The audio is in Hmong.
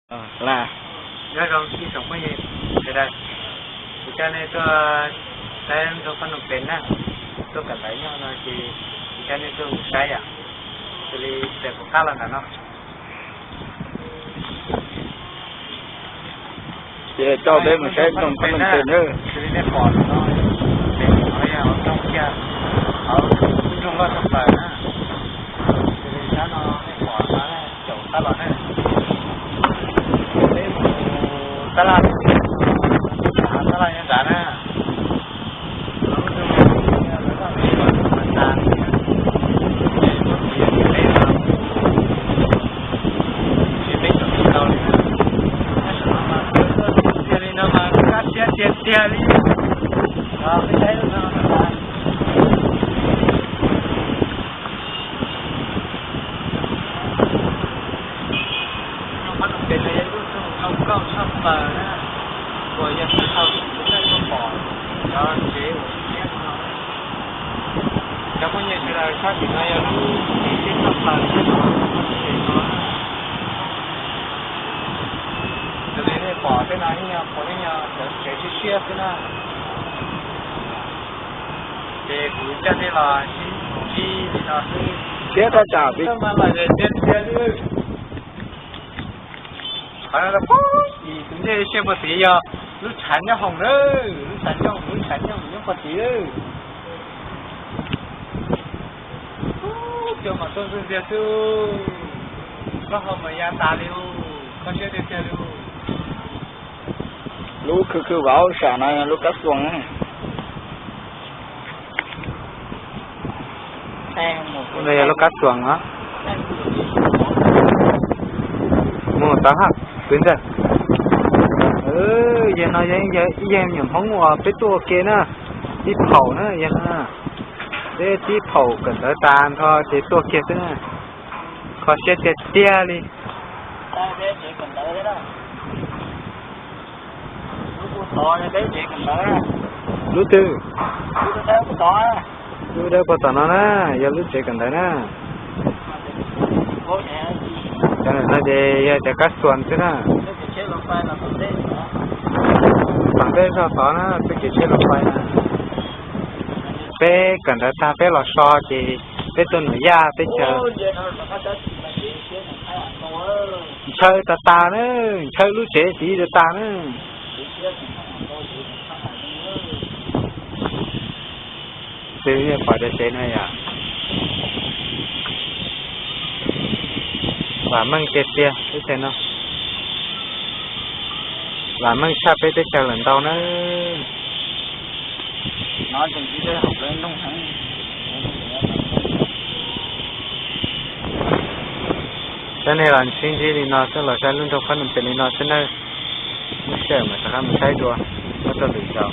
Nyob zoo ib tsoom phooj ywg sawv daws, kuv coj nej tuaj saib rau Phab Nom Pes na, tuaj kawm ntawv nyob no ces kuv coj nej tuaj mus saib yom, xws li pem kuv qab los ntawm no. Ces coj peb mus saib rau Phab Nom Pes na. Xws li nej pom no, pem no yog hauv nroog kiag, hauv lub nroog loj tshaj plaws na. Xws li sab no nej pom no, caum qab los na. Peb mus tab laj, tab laj nyob nrad na. Tiag li no mas kab siab tiag tiag li. Peb saib lub no. Phab Nom Pes no yog lub nroog zoo nkauj tshaj plaws na, uas yog thaum ub kuv twb pom cov tsev uas siab no. Cov phooj ywg sawv daws, sab tim no yog lub tsev siab tshaj plaws thiab no, Phab Nom Pes no. Raws li nej pom tej no yeej yog puav leej yog cov tsev siab siab xwb na. Ces kuv coj nej los sib ntsib li no xwb. Siab tshaj plaws, mas lom zem tiag tiag li. Qhov no pog, tus ntsej siab puag tid yog lub tshav nyob hoom na, lub tshav nyob hoom, lub tshav nyob hoom nyob puag tid. Cua mas tuaj ntxwg ntxiag xwb, plaub hau mas ya tas li, kho siab tiag tiag li. Lub khw khw vauv sam no yog lub kab xuas. No yog lub kab xuas os. Mus tau hab, kwv ntxawg. Yog no yog ib yam nyuam Hmoob uas peb tuaj ua ke na, tib phaum na yog no. Peb tib phaum kawm ntawv tas nrho ces tuaj kiag xwb na. Kho siab tiag tiag li. Lub twg? Lub dawb puag tom no na, yog lub tsev kawm ntawv na. Cov no ces yog cov kab xuas xwb na. Pam peb zog tod na, peb kev tsheb los pais na. Peb kawm ntawv tag peb los so ces peb tuaj nuam yaj teb chaws. Ntshaw tas tas na, ntshaw lub tsev tid tas tas na. Xws li pom cov tsev no yom, vam meej tiag tiag teb chaws no, vam meej tshaj peb teb chaws lawm ntau na. Coj nej los sib ntsib li no xwb, los saib lub nroog Phab Nom Pes li no xwb nawb. Lub sij hawm mam rov qab mus saib dua, nyob rau lwm zaus.